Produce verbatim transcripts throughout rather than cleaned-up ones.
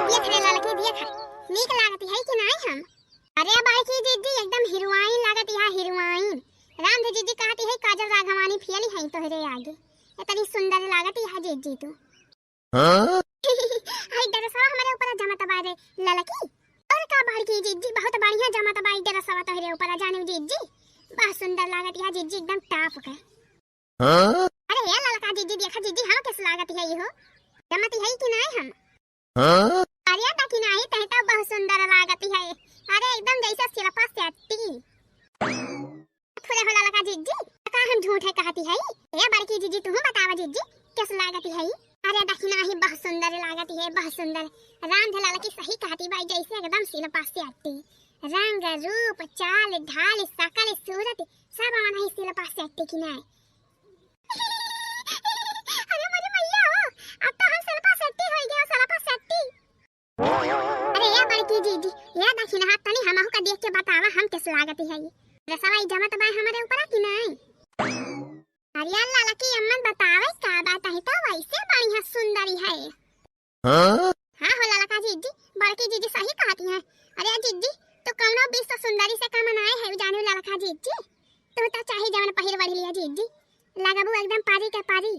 देख रे ललकी, देख, नीक लागती है कि नाई हम? अरे बड़की जिज्जी, एकदम हीरोइन लागती है, हीरोइन। राम धे जिज्जी कहती है, काजल राघवानी फेल है तोहरे आगे, इतनी सुंदर लागती है जिज्जी तू। हाँ? आई ड्रेसवा हमरे ऊपर जमत बा रे ललकी। और का बड़की जिज्जी, बहुत बढ़िया जमत बा ई ड्रेसवा तोहरे ऊपर, जाने जिज्जी, बहुत सुंदर लागती है जिज्जी, एकदम टॉप के। हाँ? अरे हे ललका जिज्जी, देखा जिज्जी, हम कैसे लागती है इहो? जमती है कि नाई हम? हाँ? अरे दखिनाही, तही तो बहुत सुंदर लागती है। अरे एकदम जैसे शिल्पा शेट्टी। थोड़े हो ललका जिज्जी, का हम झूठे कहती है? ए बड़की जिज्जी, तू बतावा जिज्जी, कैसे लागती है? अरे दखिनाही, बहुत सुंदर लागती है, बहुत सुंदर। राम धे ललकी सही कहती बाई, जैसे एकदम शिल्पा शेट्टी। रंग रूप, चाल ढाल, शकल सूरत, सब मनही शिल्पा शेट्टी की नाई। अरे मोरी मैया हो, अब तो हम शिल्पा शेट्टी होई गए, शिल्पा शेट्टी। अरे या बड़की जिज्जी, या दखिनहा, तनी हमहू का देख के बतावा, हम कैसे लागती है? ड्रेसवा ई जमत बा हमरे ऊपर कि नाई? अरे या ललकी अम्मन बतावे का बात है, तो वैसे बढ़िया सुंदरी है। हाँ? हाँ हो ललका जिज्जी, बड़की जिज्जी सही कहती हैं। अरे जिज्जी, तू कौनो विश्व सुंदरी से कम नाई है, जाने ललका जिज्जी। तू तो चाहे जवन पहिर बढ़ लिया जिज्जी, लगबू एकदम परी के परी।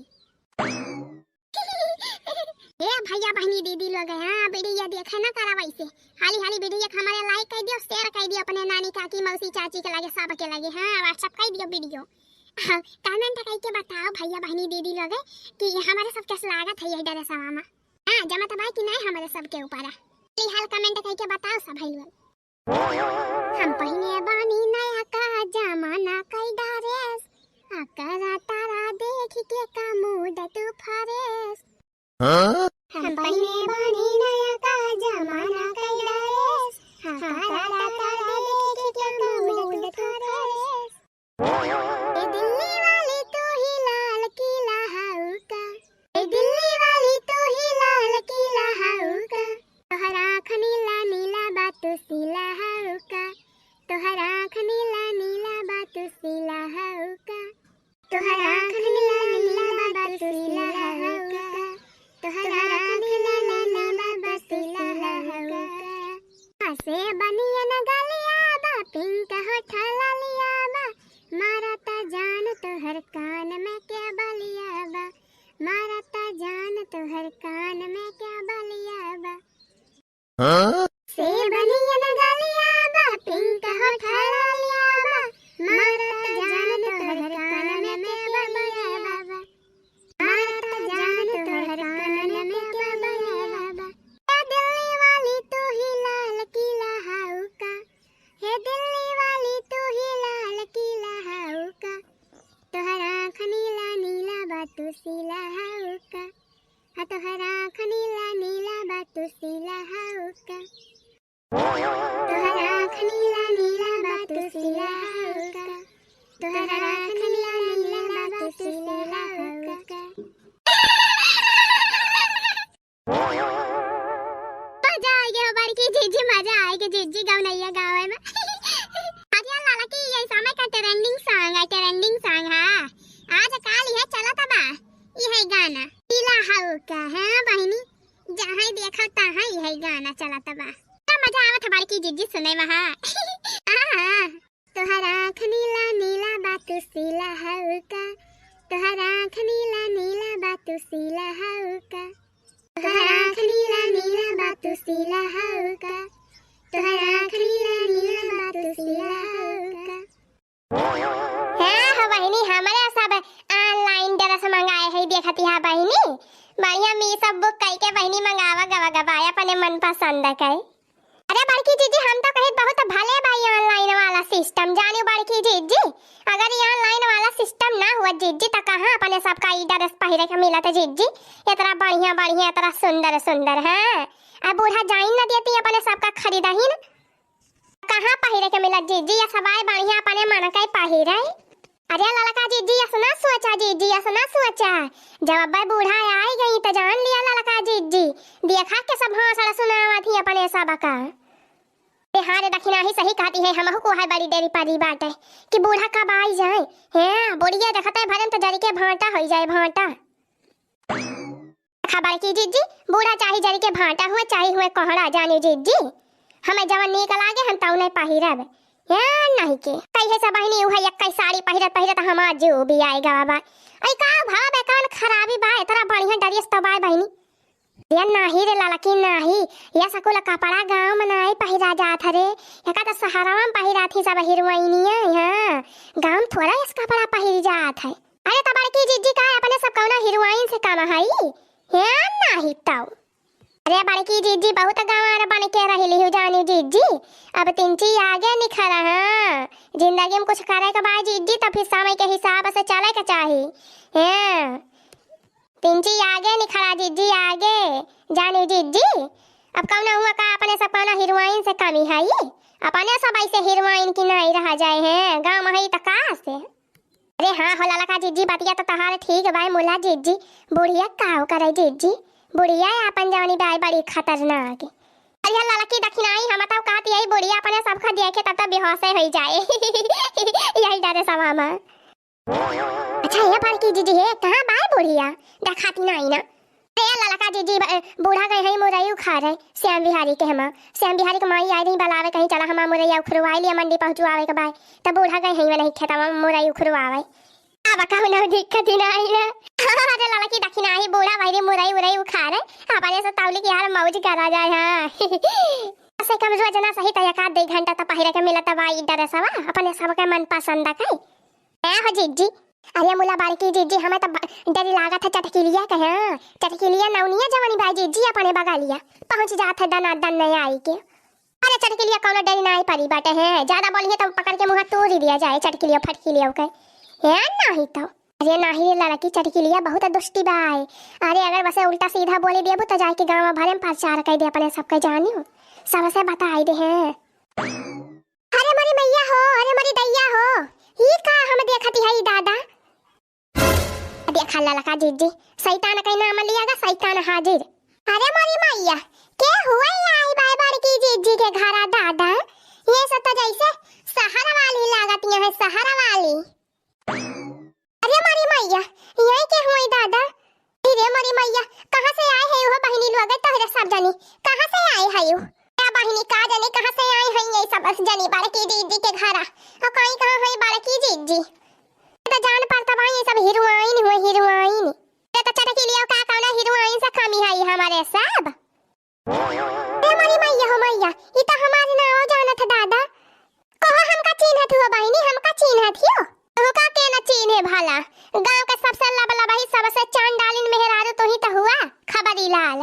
ए भैया बहिनी दीदी लोग, हाँ, वीडियो देखे ना करा वैसे। हाली हाली वीडियो के हमारे like कर दियो, share कर दियो अपने नानी काकी मौसी चाची के लगे, सब के लगे, हाँ, WhatsApp कर दियो वीडियो। हाँ, comment करके बताओ भैया बहिनी दीदी लोग कि हमारे सब कैसे लागत है यही ड्रेसवा में। हाँ, जमत बा कि नहीं हमारे सब के ऊपर? फिलहाल comment करके बताओ सब भाई लोग। हम पहिने बानी नया का जमाना कई ड्रेस, आ करा तारा देख के का mood तू fresh। हाँ? हम पहिने बानी नया का जमाना कई ड्रेस, आ करा तारा देख के का mood तू fresh। ए दिल्ली वाली तू ही लाल किला हऊ का? ए दिल्ली वाली तू ही लाल किला हऊ का? तोहर आँख नीला नीला बा तू सीला हऊ का? तोहर आँख नीला नीला बा तू सीला हऊ का? तोहर आँख नीला नीला बा तू सीला हऊ का? तोहर आँख नीला नीला बा तू सीला हऊ का? हँसे बनियन गलिया बा, pink होठ लालिया बा, मारता जान तोहर कान में के बलिया बा, मारता जान तोहर कान में के बलिया बा। हाँ? से बनियन गलिया बा, pink होठ लालिया बा, मारता जान तोहर कान में के बलिया बा। मारता जान तोहर कान में के बलिया बा। ए दिल्ली वाली तू ही लाल किला हऊ का? हे दिल्ली वाली तू ही लाल किला हऊ का? तोहर आँख नीला नीला बा तू सीला हऊ का? हाँ, तोहर आँख नीला नीला बा तू सीला हऊ का? तोहर आँख नीला नीला बा तू सीला हऊ का? तोहर आँख नीला नीला बा तू सीला हऊ का? मजा आइगे हो बड़की जिज्जी, मजा आइगे जिज्जी गवनैया गावे में। अरे ललकी, ये समय का trending song है, trending song है। आज काल ये चलत बा, ये गाना। पीला हऊ का, हाँ बहिनी, जहाँ देखा तहाँ ये गाना चलत बा। का मजा आवत है बड़की जिज्जी सुने में, हाँ। हाँ, हाँ। तोहर आँख नीला नीला बा तू सीला हऊ का? तोहर आँख नीला नीला बा तू सीला हऊ का? तोहर आँख नीला नीला बा तू सीला हऊ का? तोहर आँख नीला नीला बा तू सीला हऊ का? हाँ हो बहिनी, हमरे सब online dress मंगाए है, देखती हा बहिनी, बढ़िया Meesho book कई के बहिनी मंगावा गवा गवा अपने मन पसंद के। अरे बड़की जिज्जी, हम तो कहित बहुत भले बा ई online वाला system, जानियो बड़की जिज्जी, अगर ई online वाला system ना हुआ जिज्जी, त कहाँ अपने सबका ई dress पहिरे के मिलत जिज्जी, इतना बढ़िया बढ़िया, इतना सुंदर सुंदर, हाँ। अब बूढ़ा जाइन न देती अपने सबका खरीदहीन, कहाँ पहिरे के मिलत जिज्जी, ये सबाई बढ़िया अपने मन के पहिरे। अरे ललका जिज्जी, अस ना सोचा जिज्जी, अस ना सोचा। जब अब्बे बूढ़ा आई गई त जान लिया ललका जिज्जी। देखा के सब भाषण सुनावत ही अपने सबका। ए हाँ रे दखिनाही सही कहती है, हमहू को है बड़ी देरी परी बाटे कि बूढ़ा कब आई जाए। हैं, बुढ़िया देखते भरन त जरी के भांटा होई जाए, भांटा। खा बड़की जिज्जी, बूढ़ा चाही जरी के भांटा हुए, चाही हुए कोहड़ा जानी जिज्जी। हमें जवन नीक लागे हम तौने पहिरब। या नहीं के। कहिए सब बहिनी उहे एक्कै साड़ी पहिरत पहिरत हमार जीव भी आए गवा बा। ऐ का भवा बे, कौन खराबी बा? इतना बढ़िया ड्रेस तो बा बहिनी। या नाही रे ललकी नाही, या सकुल कपड़ा गाँव में नाही पहिरा जात है रे। एका तो शहरवा में पहिरा थी सब हीरोइनिया, यहाँ गाँव में थोड़ा इस कपड़ा पहिरी जात है। अरे तो बड़की जिज्जी का अपने सब कौनो हीरोइन से कम है? या नाही तो। अरे बड़की जिज्जी बहुत गंवार बन के रहली हूँ जानी जिज्जी। अब तिनची आगे निखरा हाँ। जिंदगी में कुछ करे के बा जिज्जी तो फिर समय के हिसाब से चले के चाही। हाँ। तिनची आगे निखरा जिज्जी आगे। जानी जिज्जी। अब कौनो हुआ का अपने सब कौनो हीरोइन से कमी है? अपने सब ऐसे हीरोइन की नहीं रह जाए हैं। गाँव में है तो का से? अरे हाँ हो ललका जिज्जी, बतिया तो तहार ठीक बाय मुला जिज्जी। बुढ़िया काव करे जिज्जी, बुढ़िया आपन जवानी बाय बड़ी खतरनाक। अरे ललकी दखिनाई हम तो कहती है बुढ़िया अपने सब खा दिया के तब तो बेहोशे हो जाए। यही डरे सवा माँ। अच्छा ये बड़की जिज्जी है, कहाँ बाय बुढ़िया? देखाती नहीं ना। ए ललका जिज्जी, ब-, बूढ़ा गए हैं मुरई उखारे श्याम बिहारी के हमा। श्याम बिहारी के माई आई रही बलावे, कहीं चला हमा मुरैया उखरवाई लिया, मंडी पहुँचवावे के बाय। त बूढ़ा गए हैं नहीं खेतवा में मुरई उखरवावे। अब कहूँ ना दिक्कत ही ना आई है। अरे ललकी दखिनाही बूढ़ा वही मुरई उरई उखारे, अपने से तौली की यार मौज करा जाए। हाँ। से कम रोज ना सही तो एक आध दो घंटा तो पहिरे के मिलत बाय ड्रेसवा, अपने सबके मन पसंद के। ए हो जिज्जी। अरे मुला बड़की जिज्जी, हमें तो ब-, डर लागत है चटकिलिया के। हाँ, चटकिलिया नौनिया जवानी बाय जिज्जी, अपने बगलिया पहुँच जात है दना दन नहीं आई के। अरे चटकिलिया कौनो डर नहीं परी बाटे है, ज्यादा बोलिए तो पकड़ के मुँह तोड़ ही दिया जाए चटकिलिया फटकिलिया के। ए नहीं तो। अरे नाही रे लड़की, चटकिलिया बहुत दुष्टी बाय। अरे अगर वसे उल्टा सीधा बोली देबू तो जाके गाँव भरे में प्रचार कर दे, अपने सबके जानियो, सबसे बताई दे हैं। अरे मोरी मैया हो, अरे मोरी दैया हो, ई का हम देखती है ई दादा? देखा ललका जिज्जी, शैतान के नाम लिया गा, शैतान हाजिर। अरे मोरी मैया, के हुआ आई बाय बड़की जिज्जी के घरा दादा? ये सब तो जैसे शहर वाली लागत यहाँ, शहर वाली। अरे मोरी मैया, यही के हुई दादा? अरे मोरी मैया, कहाँ से आए है वो बहिनी लोग तोहरे सब जनी? कहाँ से आए है वो? क्या बहिनी का जनी कहाँ से आए हैं ये सब जनी बड़की जिज्जी के घरा? और कहीं कहाँ है बड़की जिज्जी? तो जान पड़ता भाई ये सब हीरोइन हुए, हीरोइन। ये तो चटकिलिया का कौनो हीरोइन से कमी है हमारे सब? ए मोरी मैया हो मैया, ई तो हमार नाव जानत है दादा। कहो हमका चीन्हत हुआ बहिनी, हमका चीन्हत हियो? हमका के न चीन्हे भला? गाँव के सबसे लबलबही, सबसे चांडालिन मेहरारू तू ही तो हुआ, खबरी लाल।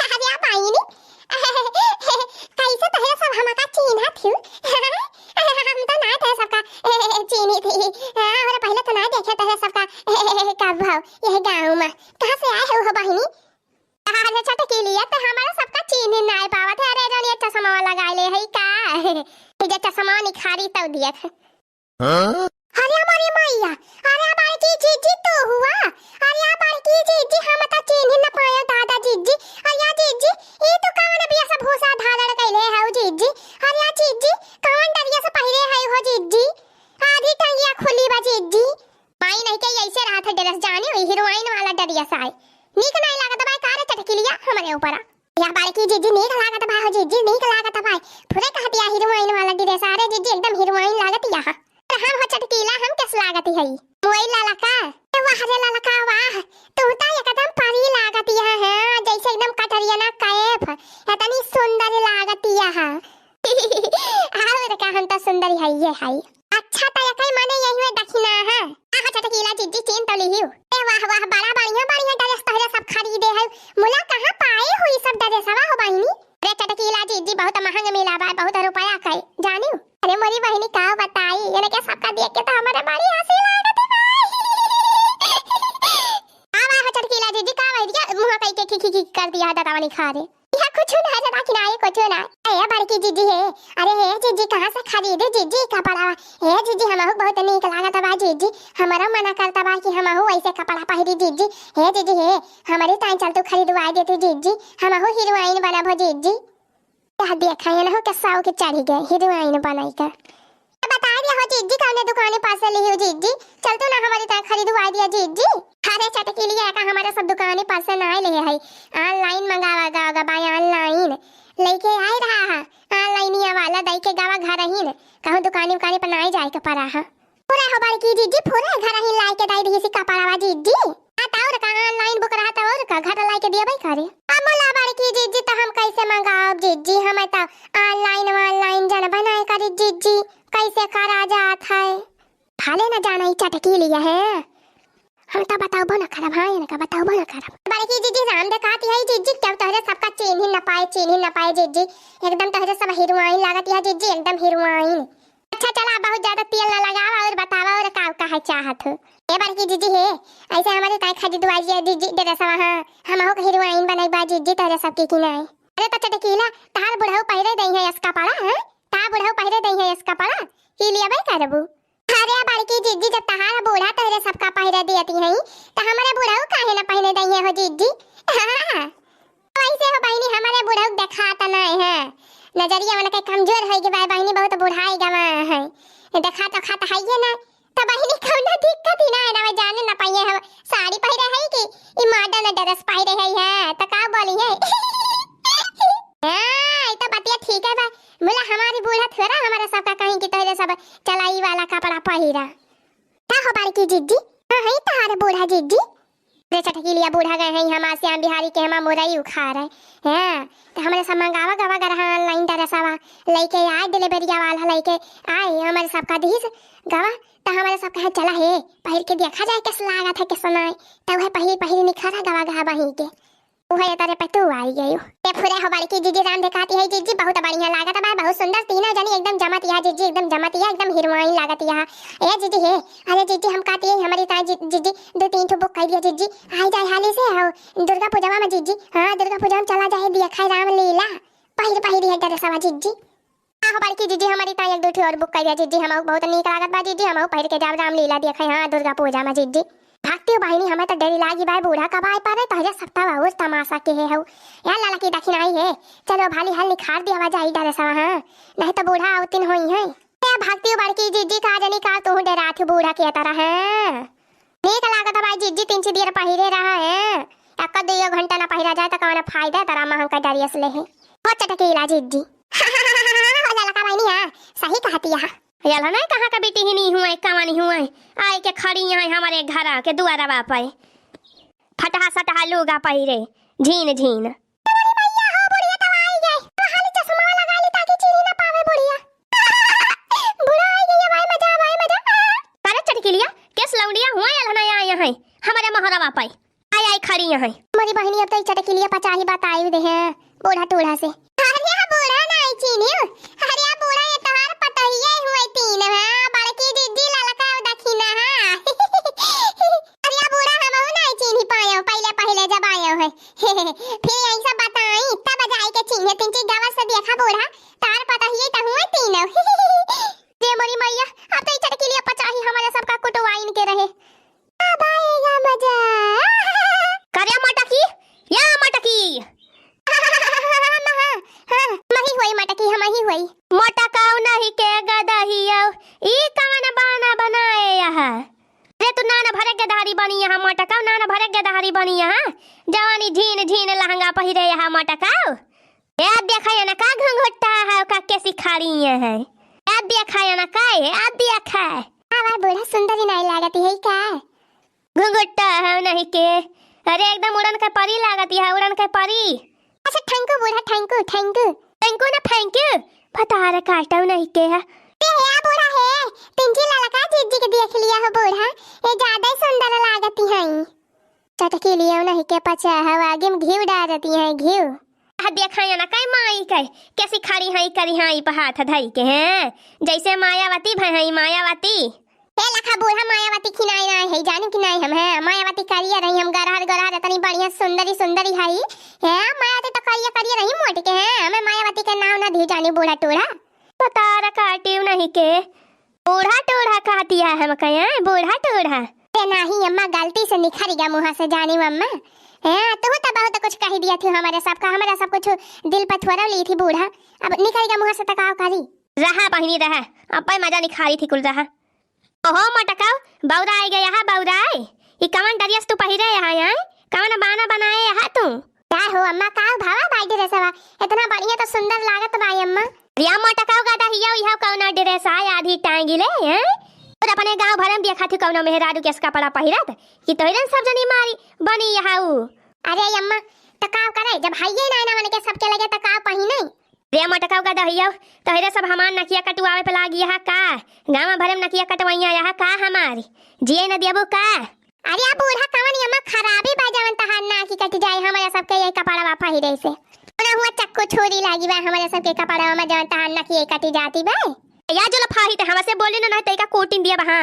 अरे बहिनी, कैसे तोहरे सब हमका चीन्हत हियो? हम तो ना तोहरे सबका चीन्ही थी। और पहले तो ना देखे तोहरे सबका कब हो यही गाँव में। कहाँ से आए हो बहिनी? अरे चटकिलिया, ते हमारा सबका चीन्ही नाय पावत है। अरे जौन ये चश्मा लगा ले है का? ये चश्मा निखारी तब दिया था। हाँ? अरे हमारी मैया, अरे हमारी जी, जी, जी, तू हुआ? अरे हमारी जी, जी, जी, हम तो चीन्ही न पायो दादा जी, जी। अरे या जी, जी, ये तो कौन अभी ऐसा भूसा धारण कैले है जी, जी? अरे या जी, जी, कौन डरिया से पहिरे है हो जी, जी? आधी टंगिया खुली बा जी, जी। माई नहीं के ऐसे रहा था ड्रेस जाने वही हीरोइन वाला ड्रेस आए। नीक नहीं लागत बा का रे चटकिलिया हमरे ऊपर। या बड़की जिज्जी नीक लागत बा हो जिज्जी नीक लागत बा। पूरे कह दिया हीरोइन वाला ड्रेस। अरे जिज्जी एकदम हीरोइन लागत यहाँ। अरे हम हो चटकीला हम कैस लागत हई? मोई ललका। ए वाह रे ललका वाह। तू तो एकदम परी लागत यहाँ है जैसे एकदम कटरिया ना कैफ। इतनी सुंदर लागत यहाँ। और का हम तो सुंदर हइये हई। अच्छा तो यही माने यही में दखिना है। आहा चटकीला जिज्जी चीन तो लिहियो। ए वाह वाह बड़ा बढ़िया बढ़िया ड्रेस तोहरे सब खरीदे है। मुला कहाँ पाए हुई सब ड्रेसवा हो बहिनी? अरे चटकीला जिज्जी बहुत महंग मिला बा बहुत रुपया का जानियो। अरे मोरी बहिनी का बताई इनके सबका देख के तो हमारे बड़ी हंसी लागत है भाई। आवा हो चटकीला जिज्जी का वही दिया मुँह कई के खी खी खी कर दिया है दतावनी खा रे। यह कुछ ना है दादा किनारे कुछ ना। ए बड़की जिज्जी है। अरे हे जिज्जी कहाँ से खरीदे जिज्जी कपड़ा? हे जिज्जी हमहू बहुत नीक लागत बा जिज्जी। हमारा मना करता बा कि हमहू ऐसे कपड़ा पहिरी जिज्जी। हे जिज्जी हे हमारी ताई चल तू खरीदवा दे तू जिज्जी। हमहू हीरोइन बनब हो जिज्जी। यह देखा ये ना हो के साव के चढ़ी गए हीरोइन बनाई का। बता दिया हो जिज्जी कौने दुकाने पास से लिहियो जिज्जी। चल तू ना हमारी ताई खरीदवा दिया जिज्जी। अरे चटकीलिया, का हमरे सब दुकानी पर से नाहीं लेहे हई, online मंगावा गा, गा बाय online। लइके आइ रहा है, online वाला दइके गवा घरहिन, कहूँ दुकानी उकानी पर नाहीं जाए के परा है। पूरा हो बड़की जिज्जी, पूरा घरहिन लाइके दइ दिहिस कपड़वा जिज्जी। आ त और का, online book रहा त और का, घर लाइके दियबइ करे। अब मोला बड़की जिज्जी, त हम कइसे मंगाउब जिज्जी, हमें त online वानलाइन जनबइ नाहीं करी जिज्जी, कइसे करा जात है। भले न जाना ई चटकीलिया है, हम त बताउबो न करब, हाँ, इनका बताउबो न करब। बड़की जिज्जी, राम देखाती है जिज्जी, केउ तोहरे सबका चीन्ही न पाए, चीन्ही न पाए जिज्जी, एकदम तोहरे सब हीरोइन लागत है जिज्जी, एकदम हीरोइन। अच्छा चला, बहुत ज्यादा तेल न लगावा और बतावा और का कहे चाहत हो। ए बड़की जिज्जी हे, अइसे हमरे ताई खरीदवा जिया जिज्जी ड्रेसवा, हाँ, हमहू के हीरोइन बनइबा जिज्जी तोहरे सबके किनाए। अरे त चटकीला, तहार बुढ़ऊ पहिरे दइहैं अस कपड़ा, हाँ? तहार बुढ़ऊ पहिरे दइहैं अस कपड़ा, कि लियबइ करबू? अरे बड़की जिज्जी, जब तहार बूढ़ा तोहरे सबका पहिरे दियती हई, त हमरे बूढ़ऊ काहे न पहिने दइहैं हो जिज्जी? हाँ, वइसे हो बहिनी, हमरे बूढ़ऊ देखात नाहीं है, नजरिया उनके कमजोर होइ गवा है बहिनी, बहुत बुढ़ाइ गवा है, देखात ओखात हइये ना। त बहिनी कउनो दिक्कत ही नाहीं ना, जाने न पइहैं हम साड़ी पहिरे हई कि ई modern dress पहिरे हई है, त का बोलिहैं? हाँ, ई त बतिया ठीक है बा, बोला हमारी बूढ़ा थोड़ा हमारे सबका कहीं कि तोहरे सब चलाई वाला कपड़ा पहिरा। का हो बड़की जिज्जी? हाँ, हई तहार बूढ़ा जिज्जी। रे चटकीलिया, बूढ़ा गए हैं हमार श्याम बिहारी के, हमार मुरई उखाड़े। हैं, त हमरे सब मंगावा गवा गरहा online ड्रेसवा, लइके आए delivery वाला लइके आए, हमरे सबका दिहिस गवा, त हमरे सब कहे चला हे, पहिर के देखा जाए कइसे लागत है, कइसे नाहीं। त उहे पहिर, पहिर निखरा गवा गवा बही के। उहे तरे पे तू आई गयू। ए फुरे हो बड़की जिज्जी, राम देखाती है जिज्जी, बहुत बढ़िया लागत बा, बहुत सुंदर, तीनों जनी एकदम जमत या जिज्जी, एकदम जमत या, एकदम हीरोइन लागत या। ए जिज्जी हे, अरे जिज्जी हम कहती है हमरी ताई जि-, जिज्जी दो तीन ठो book कर दिया जिज्जी, आई जाए हाली से हो दुर्गा पूजवा में जिज्जी, हाँ दुर्गा पूजवा में चला जाए देखा रामलीला, पहिर पहिर है ड्रेसवा जिज्जी। आहो बड़की जिज्जी, हमरी ताई एक दो ठो और book कर दिया जिज्जी, हमहू बहुत नीक लागत बा जिज्जी, हमहू पहिर के जाब रामलीला देखे, हाँ दुर्गा पूजा में जिज्जी। भक्ति बहिनी, हमें त डेरी लागी बा, बूढ़ा कब आए पारे, तोहरे सप्ताह बहुत तमाशा के है हऊ। या ललकी दखिनाई है, चलो भाली हल निखार दिया जाई ड्रेसवा, हाँ, नहीं त बूढ़ा आवतिन होई है। ए भक्ति बड़की जिज्जी, का जनी का तू डेरात बूढ़ा के तरह है। नीक लागत बा जिज्जी, तीन चार दिन पहिरे रहा है, एक दुइयो घंटा ना पहिरा जाए त कौन फायदा, तरा महंग का ड्रेस ले है। हो चटकीला जिज्जी। हो ललका बहिनी, हाँ, सही कहती है। ये ला नहीं कहाँ का बिटिहिनी हुए, कवनी हुए, आए के खड़ी हैं हमरे घरा के दुआरवा पे, फटहा सटहा लुगा पहिरे, झीन झीन। अरे मैया हो, बुढ़िया तो आई गई, तो हाली चश्मा लगा ली ताकि चीनी ना पावे बुढ़िया। बूढ़ा आई गई, भाई मजा, भाई मजा। अरे चटकिलिया, केस लौंडिया हुए अलहना आए हैं हमरे मोहरवा पे। आई, आई खड़ी हैं। मोरी बहिनी, अब तो ई चटकिलिया पचाही बताई दे हैं बूढ़ा टूढ़ा से। अरे बूढ़ा नाई चीन्हियो, अरे बूढ़ा ये तोहार पतोहिया हुए तीन, हाँ, बड़की जिज्जी ललका दखिना, हाँ। अरे बूढ़ा हमहू नाई चीन्ही पायो, पहिले पहिले जब आयो है। फिर यही सब बताई, तब जाए के चीन्हे, तीन चीज गवर से देखा बूढ़ा, तोहार पतोहिया तो हुए तीन। रे मोरी मैया, अब तो ई चटकिलिया पचाही हमरे सबका कुटवाइन के रहे। अब आएगा मजा। करे मटकी, या मटकी। हाँ, हाँ, हाँ, मही होई मटकी, हम ही होई। मटकाऊ नहीं के गदहियो, ई कवन बाना बनाए यहाँ? रे तू नान भरे गदहरी बनी यहाँ मटकाऊ, नान भरे गदहरी बनी यहाँ। जवानी झीन झीन लहंगा पहिरे यहाँ मटकाऊ। ए, अब देखाया ना का घुंघुट्टा है, का कैसी खड़ी है? ए, अब देखाया ना का है? अब देखा। हमार बूढ़ा सुंदरी नाई लागत है का? घुंघुट्टा है नहीं के। अरे एकदम उड़न के परी लागत है, उड़न के परी। अच्छा thank you बूढ़ा, thank you, thank you। Thank you ना thank you। भतार काटो नहीं के है। ए, ए बूढ़ा है, तिनची ललका जिज्जी के देख लिया हो बूढ़ा, ये ज्यादा ही सुंदर लागती हैं। चटकिलियो नहीं के पचा हवा, आगे में घीव डारती हैं, घीव। आ देखा या ना, कई माई कई, कैसी खड़ी हैं, करी हैं, ई पर हाथ धई के हैं, जैसे मायावती भई हैं, मायावती। हे लखा बूढ़ा मायावती खिनाई नाई है, जानू कि नाई हम हैं, मायावती करिया रही, हम गरहर गरहर, इतनी बढ़िया सुंदरी सुंदरी है, हैं, मायावती तो करिया करिया रही, मोट के हैं, हमें मायावती के नाम ना दी जानी बूढ़ा टूढ़ा। पतार काटियो नहीं के, बूढ़ा टूढ़ा कहती है हमका, हैं? बूढ़ा टूढ़ा। ए नाही अम्मा, गलती से निखर गया मुँह से, जानी अम्मा। हैं, तू तो बहुत कुछ कही दिया थी हमारे सबका, हमारा सब कुछ दिल पर थोड़ा ली थी बूढ़ा, अब निखर गया मुँह से तो का करी? रहा बहिनी रहा, अब मजा निखारी थी कुल रहा। ओहो मटकाऊ, बौराए गया है, बौराए। ई कवन ड्रेस तू पहिरे यहाँ, हैं? कवन बाना बनाए यहाँ तू? का हो अम्मा, का भवा बाई ड्रेसवा? इतना बढ़िया तो सुंदर लागत बाई अम्मा। रिया मोटकाऊ गदहिया, इहा कौना ड्रेस आय आधी टांगी ले, हैं? और अपने गांव भर में देखा थी कौनो मेहरारू के कपड़ा पहिरत, कि तोहरन सब जनी मारी बनी यहाँ ऊ। अरे अम्मा, त का करे, जब हइये ना ना मन के सबके लगे त का पहिने? रे मोटकाऊ गदहिया, तोहरे सब हमार नकिया कटवावे पे लागी यहाँ का? गांव भर में नकिया कटवइया यहाँ का हमारी? जिए न देबू का? अरे आ बूढ़ा कवन अम्मा खराबी बा जवन तहार नाकी कटि जाए हमरे सबके यही कपड़वा पहिरे से? ना हुआ चक्कू छुरी लागी बा हमरे सबके कपड़वा में जवन तहार नाकी कटि जाती बा। या जुल्फा ही ते हमसे बोली ना, नहीं तइका कूटिन दिया बहा।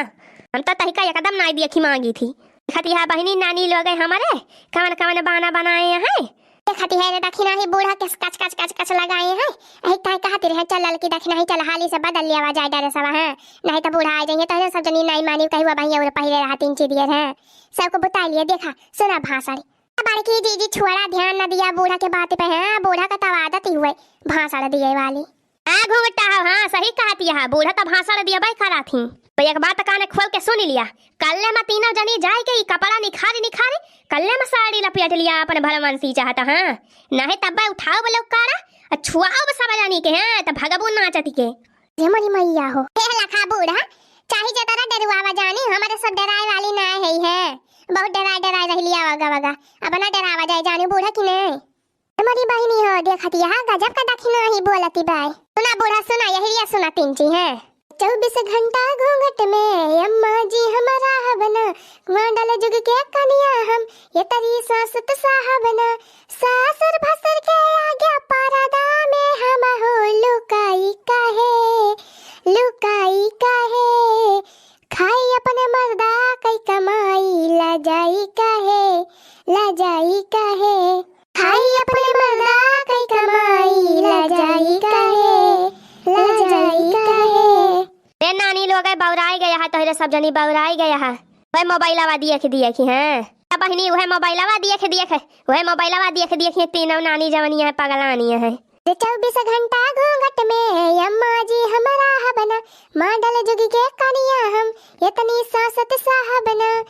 हम तो तहिका एकदम नाई दिया खी मांगी थी। खतिया बहिनी नानी लोग हैं हमरे, कवन कवन बाना बनाए हैं। देखती है रे दखिना ही बूढ़ा के कच कच कच कच लगाए हैं। यही ताई कहती रहे, "चल ललकी दखिना ही, चल हाली से बदल लिया जाए ड्रेसवा, हैं? नहीं तो बूढ़ा आ जाइए, तो सब जनी नाई मानी कही हुआ भैया उरे पहिरे रहा तीन चीज दिए हैं।" सबको बुता लिए, देखा, सुना भाषण। बड़की जीजी छोड़ा, ध्यान न दिया बूढ़ा के बात पे, हैं? बूढ़ा का तब आदत ही हुए भाषण दिए वाली। हाँ, घूंघटा हो, हाँ, सही कहती है, बूढ़ा तो भाषण दिया बाई करा थी। तो एक बात काने खोल के सुन लिया, कल्ले में तीनों जनी जाए के ई कपड़ा निखारी निखारी, कल्ले में साड़ी लपेट लिया अपन भलमनसी चाहत, हाँ, नहीं तब उठाओ बोलो कारा, आ छुआओ बस सब जानी के, हैं, तो भगबू नाचती के। हे मोरी मैया हो, हे लखा बूढ़ा, चाहे जतरा डरुआवा जानी, हमारे सब डराए वाली ना है, है, बहुत डराए डराए रह लिया वगा वगा, अब ना डरावा जाए जानी बूढ़ा की नहीं। हमारी बहिनी हो, देखती है, गजब का दखिना ही बोलती बाय। सुना बूढ़ा, सुना, यही रिया सुना तीन ची हैं। चउबीस घंटा घूंघट में अम्मा जी हमारा हबना, मांडल जुग के कनिया हम, ये तरी सासत साहबना, सासर भसर के आगे परदा में हम हो, लुकाई काहे, लुकाई काहे, खाई अपने मर्दा कई कमाई, ला जाई काहे, ला जाई काहे। खाई अपने मर्दा कई कमाई, ला जाई काहे, ला जाई काहे। रे नानी लोग बौराई गया है, तोहरे सब जनी बौराई गया है। वह मोबाइलवा दिए के दिए की हैं। अब बहिनी वह मोबाइलवा दिए के दिए के, वह मोबाइलवा दिए के दिए के तीनों नानी जवनी है पगलानी है। रे चउबीस घंटा घूंघट में अम्मा जी हमारा हबना, मांडल जुग के कनिया हम, ये तनी सासत साहबना।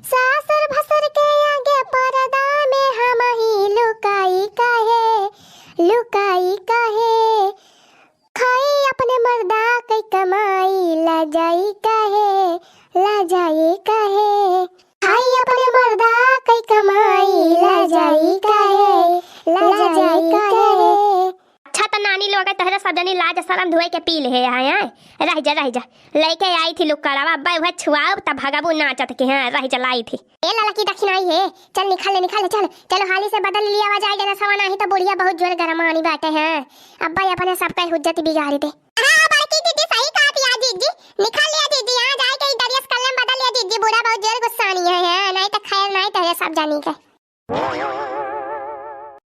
सासर भसर के आगे परदा में हम ही लुकाई काहे, लुकाई काहे। खाई अपने मर्दा कई कमाई, ला जाई काहे, ला जाई काहे। खाई अपने मर्दा कई कमाई, ला जाई काहे, ला जाई काहे। अच्छा त नानी लोग तहरे सब जनी लाज शरम धोए के पी ले है, हैं? रह जा, रह जा। लेके आई थी लुक्कड़वा, अब्बा उहे छुआओ त भगबू नाचत के, हैं? रह जा, लाई थी। ए ललकी दखिनाई है, चल निकाल ले, निकाल ले, चल। चलो हाली से बदल लिया जाए ड्रेसवा, नाही त बुढ़िया बहुत जोर गरमानी बाटे, हैं? अब्बा अपने सबका हुज्जत बिगाड़ी दे। हाँ, बड़की दीदी सही कहत या जीजी, निकाल लिया जीजी, यहाँ जाए के ई ड्रेस कल्ले में बदल लिया जीजी, बूढ़ा बहुत जोर गुस्सानी है, हैं? नाही त खैर नाही त है सब जानी के।